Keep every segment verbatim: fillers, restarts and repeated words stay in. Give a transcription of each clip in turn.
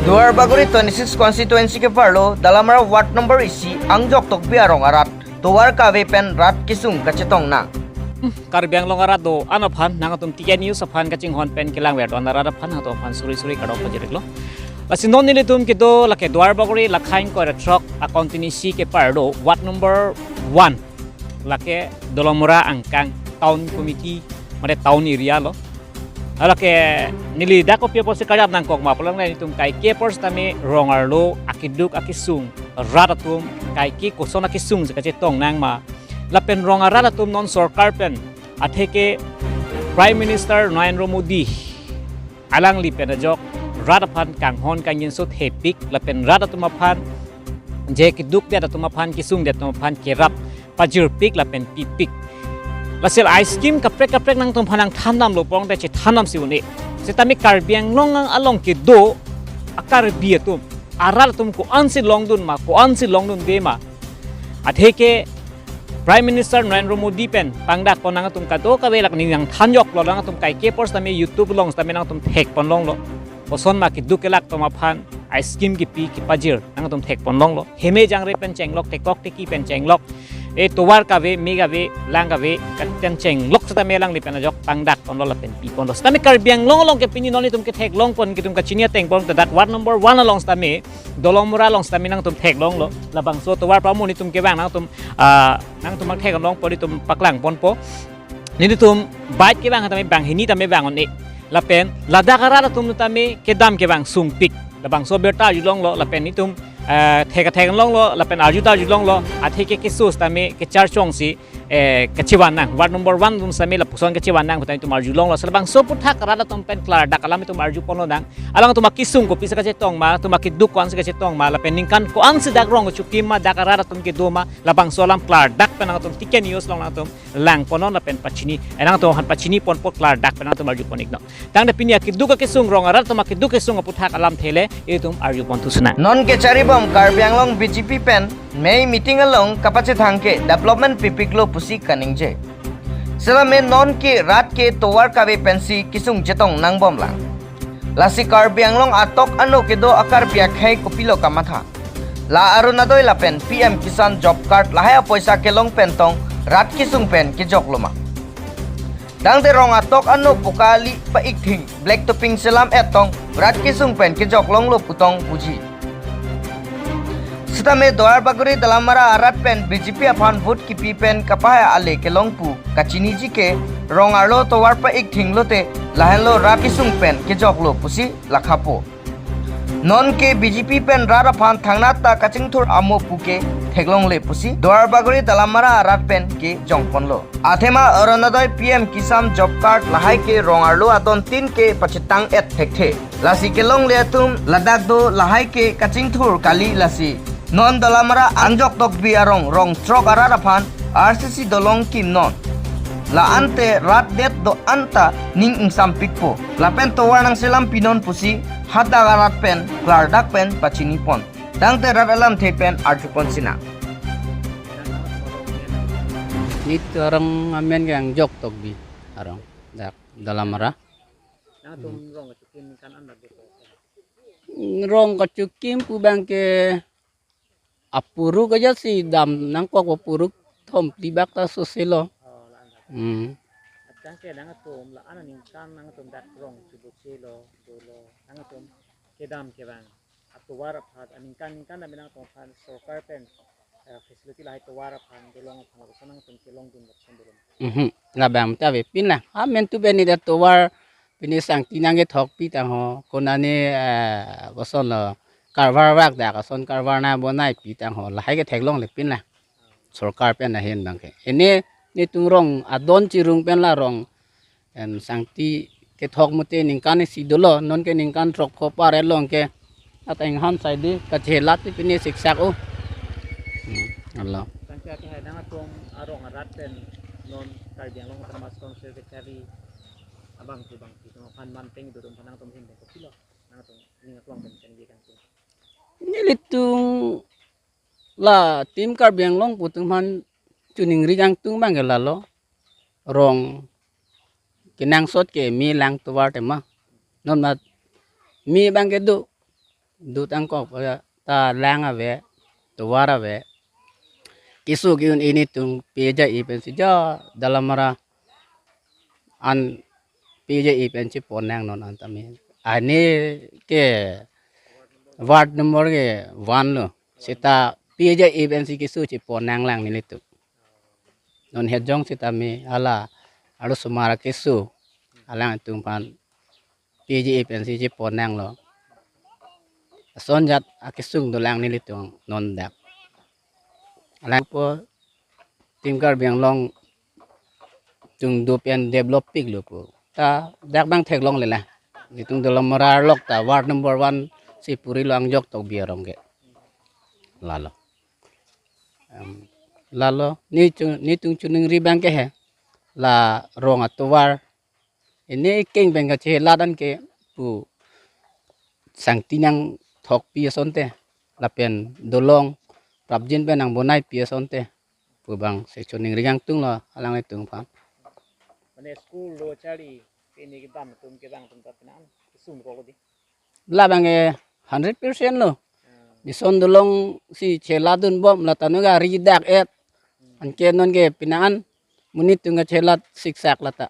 Duar Bagori twenty-six constituency keparlo Dalamara ward number isi Angjok Tokbi arong arat tovar kave pen rat kesung kachetong nang. Karbi Anglong arat do-an aphan nangtum T K News aphan kachinghon pen kelangver do-an arat aphan nangtum aphan suri suri kardom pajir-iklo. Lasi non nelitum kedo lake Duar Bagori lakhain koira throk a constituency keparlo ward number one, lake Dolamara angkang town committee, mane town area lo. Lake neli dak kopi apotsi karjap nangkok ma pulang nelitum kaike apor sitame rong arlo akeduk akesung rat atum kaike koson akesung si kachetong nang ma. Lapen rong arat atum non sorkar pen atheke Prime Minister Narendra Modi alangli pen ajok rat aphan kanghon kangjinso thepik lapen rat atum aphan je kedukdet atum aphan kesungdet atum aphan kerap pajirpik lapen pipik. Lasi la scheme kaprek kaprek nangtum aphan nangthan damlo pong te chethan damsi un-e. Sitame Karbi Anglong along kedo a Karbi atum, arat atum ko-ansi longdun ma, ko-ansi longdunde ma, atheke Prime Minister Narendra Modi pen pangdak pon nangtum kadokave lak neli nangthan joklo, nangtum kaike apor sitame YouTube along sitame nangtum thek pon longlo. Koson ma keduk kelak atum aphan a scheme kepi kepajir nangtum thek pon longlo. Heme jangre pen chenglok, tekok teki pen chenglok, e tovar kave, me kave, lang kave, katen chenglok sitame alangli pen ajok pangdak ponlo lapen pi ponlo. Sitame Karbi Anglong along ke pini non itum ketheklong pon, itum kachini ateng pon, dak ward number one along sitame, Dolamara along sitame nangtum theklonglo. Labangso tovar pamon itum kevang nangtum, ah, nangtum thek long pon, itum paklang ponpo. Nelitum bike kevang tame banghini tame vang un-e. Lapen ladak arat atum tame kedam kevang sungpik. Labangso birta arjulonglo lapen itum, eh, thek thek longlo lapen arju ta arjulonglo, atheke keso sitame kecharchongsi, eh, kachevan nang. Ward number one atum sitame lapuson kachevan nang putang itum arjulonglo. Lasi labangso aputhak arat atum pen klardak alam itum arju ponlo nang. Alangtum akesung kopisi kachetong ma, atum akeduk ko-ansi kachetong ma, lapen ningkan ko-ansi dak rong kachikim ma, dak arat atum kedo ma, labangso alam klardak pen nangtum T K News along nangtum lang ponnon lapen pachini, eh, nangtum aphan pachini ponpo, klardak pen nangtum arju pon-iknon. Tangte pini akeduk akesung, rong arat atum akeduk kesung aputhak alamthe le itum arju ponthu sinang. Non kecharibom Karbi Anglong B J P pen mei meeting along kapachethang ke development pipiklo pusi kaningje. Sitame non ke rat ke tovar kave pensi kesung chetong nangbomlang. Lasi Karbi Anglong atok ano kedo a Karbi akhei kopilo kamatha? La Orunodoi lapen P M Kisan Job Card lahai apoisa kelong pen tong rat kesung pen kejoklo ma? Tangte rong atok ano pokali pa-ikthing black topping selam et tong rat kesung pen kejok longlo putong puji. Sitame Duar Bagori Dalamara arat pen B J P aphan vote kipi pen kapahai ale kelong pu kachiniji ke rong arlo tovar pa-ikthing lote lahenlo rat kesung pen kejoklo pusi lakhapo. Non ke B J P pen rat aphan thangnat ta kachingthur amo puke theklongle pusi Duar Bagori Dalamara arat pen kejong ponlo. Athema Orunodoi P M Kisan Job Card lahai ke rong arlo adon tin ke pachetang et thekthe. Lasi kelongle atum ladak do lahai ke kachingthur kali lasi. Non Dalamara Angjok Tokbi arong rong throk arat aphan R C C dolong kimnon. La-ante rat det do-an ta ning ingsampikpo. Lapen tovar nangselam pinon pusi hadak arat pen klardak pen pachini pon. Tangte rat alamthe pen arju pon sinang. Nelitum arong amen ke Angjok Tokbi arong dak Dalamara. Nangtum rong kachikim kan anda bepo. Rong kachikim pu abang ke apuruk aja si dam nangkok apuruk thom plibak ta soselo. Oh, la-an dak. Hmm. Atang ke nangtum la-an aningkan nangtum dak rong chubuk selo, dolo, nangtum kedam kevang atovar aphan aningkan ningkan dam nangtum aphan sorkar pen, eh, facility lahai tovar aphan, dolong aphan, lapuson nangtum kelongdun lapuson dolong. Mhm. Labang ta avepin la. Amen tu beni da tovar pini sangti nangkethok pitang ho. Konane, eh, kosonlo karvar vak dak ason karvar nang bonai pitang ho. Lahai ke theklonglepin la. Sorkar pen ahin abang ke. Ini nelitum rong adon chirung pen la rong. En sangti kethok mute ningkan isi dolo, non ke ningkan throk pho par elong ke. Ateng han sai di kachelat ti pini siksak o. Hmm, alo. Tangte ati hai nangtum arong arat pen non Karbi Anglong Autonomous Council kechari abang tu bang tu aphan manteng do atum aphan nangtum hin pen kopilo? Nangtum ning aklong pen pen di kangtung. Nelitum la tim Karbi Anglong pu atum aphan choningri kangtung abang ke lalo. Rong kenangsot ke me lang tovar tema. Non mat me abang ke do. dutang kok ta lang ave, tovar ave. Keso ke-un-e netum P J E pensi jo Dolamara an P J E pensi pon nang non an tame. Ani ke ward number ke one lo. Seta P J E pensi keso chepon nanglang nelitum. Non hejong sitame hala arlosomar keso alangtum aphan P J E pensi chepon nanglo. Ason jat akesung dolang nelitum non dak. Alangpo Team Karbi Anglong atum do pen develop piklo pu. Ta dak bang theklongle la. Netum Dolamara arlok ta ward number one si puri lo Angjok Tokbi arong ke. Lalo. Em, lalo netum, netum choningri abang ke he. La rong atovar. Ini keng pen kachelat an ke pu sangti nangthokpi asonte. Lapen dolong prapjin pen nangbonaipi asonte pu bang si choningri kangtung lo alanglitum aphan. Mane school lo charli pini kedam atum ke bang atum ta pini an kesung kok lo di. Labang ke hundred percent lo. Hmm. Mison dolong si cheladun bom la tanu gari dak et. Anke non ke pini an monit atum kachelat siksak lata.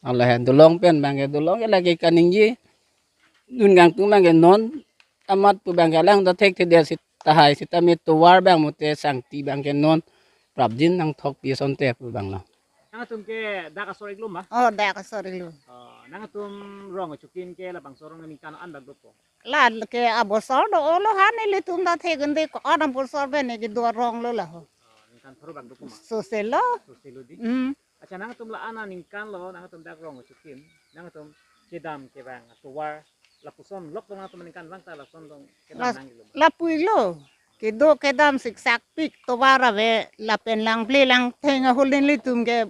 Ala he dolong pen bang ke dolong ke lake kaningje. Dun kangtung bang ke non amat pu bang ke alang ta thekthedet sita hai sitame tovar bang mute sangti bang ke non prapjin nangthokpi asonte pu bang lo. Nangtum ke dak asor iklo ma? Oh, dak asor iklo. Oh, nangtum rong achukim ke labangso arong ningkan an bak dopo? La ke abosor do-olo ha nelitum ta thekdunde ko-an abosor pen ne kedo arong lo la ho. Oh, ningkan pharo bak dopo ma? Sose lo. Sose lo di. Hmm. Acha nangtum la-an aningkan lo nangtum dak rong achukim. Nangtum kedam kevang atovar lapuson lok lo nangtum aningkan vang ta lason dong kedam Las-, nanglo ma? Lapu iklo. Kedo kedam siksak pik tovar ave lapen lang ple lang theng ahul nelitum ke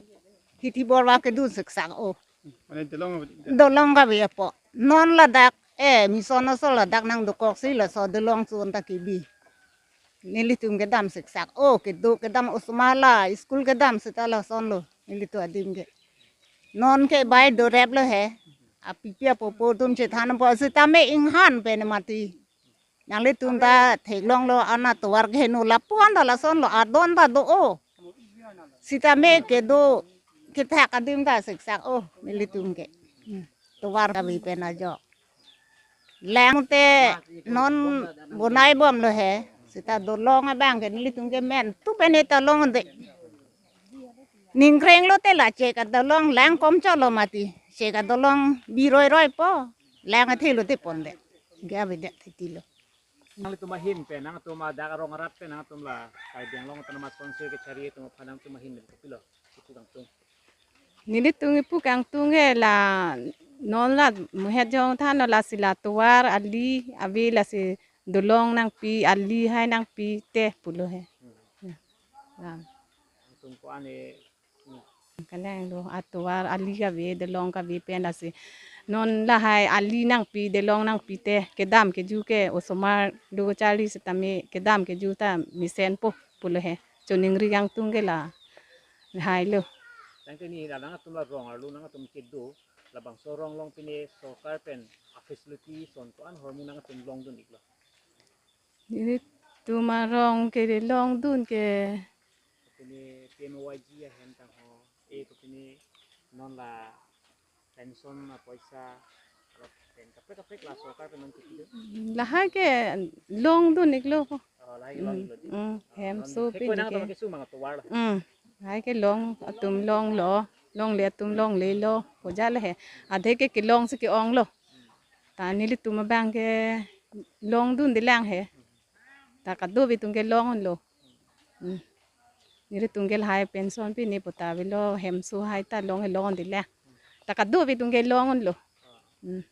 hithi borwa kedun siksak o. Mane dolong ave? Dolong kave apo. Non ladak, eh, mison aso ladak nangdokok si laso dolong chun ta kebi. Nelitum kedam siksak o, kedo kedam osomar la school kedam seta lason lo nelitum adim ke. Non ke bai dorep lo he. Apipi apopo atum chethan po sitame inghan pen mati. Nanglitum ta theklonglo ana tovar keheno lapu-an ta lason lo adon ta do-o. Sitame kedo kethak adim ta siksak o nelitum ke. Hmm. Tovar kave pen ajo. Lang te non bonai bom lo he. Sita dolong abang ke nelitum ke men tu pen eta longde. Ningkreng lote la chek adolong lang komcho lo mati. Chek adolong biroi roi po. Lang athe lote ponde. Gabe de titi lo. Nangtum ahin pen, nangtum adak arong arat pen, nangtum la Karbi Anglong Autonomous Council kechari atum aphan nangtum ahin pen kopilo? Ipu kangtung. Nelitum ipu kangtung ke la non la muhet jong than lasi la tovar ali ave lasi dolong nangpi ali hai nangpi te pulo he. Hmm. La. Nangtum ko-an e Kalang lo atovar ali kave, dolong kave pen lasi. Non lahai ali nangpi, dolong nangpi te, kedam keju ke osomar do charli sitame, kedam keju ta mesenpo pulo he. Choningri kangtung ke la. Lahai lo. Tangte ni la nangtum la rong arlo nangtum kedo, labangso rong along pine sorkar pen a-facility ason ko-an ahormu nangtum longdun iklo? Nelitum arong ke longdun ke. Pine P M A Y G ahem tang ho, e pine non la pension apoisa, pen kaprek kaprek la sorkar pen non kipi do. Lahai ke longdun iklo. Oh, lahai ke long iklo di. Mm, mm, ah, hem non so heko pin nang ke. Tama kesu mang atovar la. Mm, lahai ke long atum longlo, longle atum longlelo, puja le he. Adhe ke kelong si ke-onglo. Ta nelitum abang ke longdunde lang he. Ta kadokave atum ke long unlo. Hmm. Nelitum ke lahai pension pine puta avelo hem so hai ta long he longde lang. Ta kadokave atum ke long unlo. Hmm.